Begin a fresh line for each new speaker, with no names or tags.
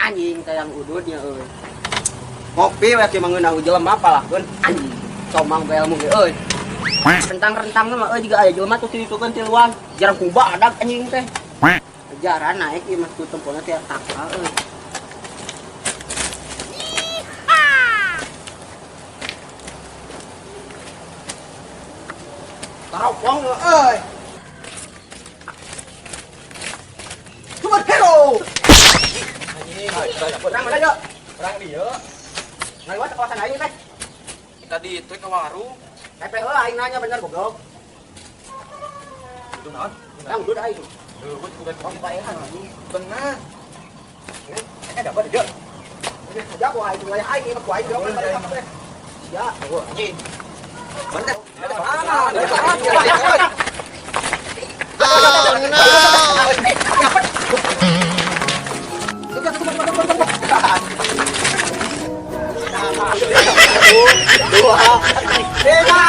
Anjing teh yang ududnya euy. Ngopi we kieu mah ngeunah jelema palahkeun anjing. Somang bae ilmu ge euy. Rentang-rentang mah euy jiga aya jelema tuh ditukeun tiluan. Jarang kuba adag anjing teh. Jaran naik ieu mah tuh tempona teh takal euy. Taropong euy. Superhero. Anjing, urang mana yuk?
Urang dieu.
Ngaliwat kawasan aing teh.
Tadi itu ke warung.
TP heula aing nanya bener goblok.
Itu naon?
Yang udud aing.
Leuweut ku
Bang baehan anjing.
Tengah. Eh, dapat dieu.
Ini aja ku aing wilayah aing ieu mah ku aing goblok teh. Ya,
Anjing.
bener.
Oh no!
Dua, tiga.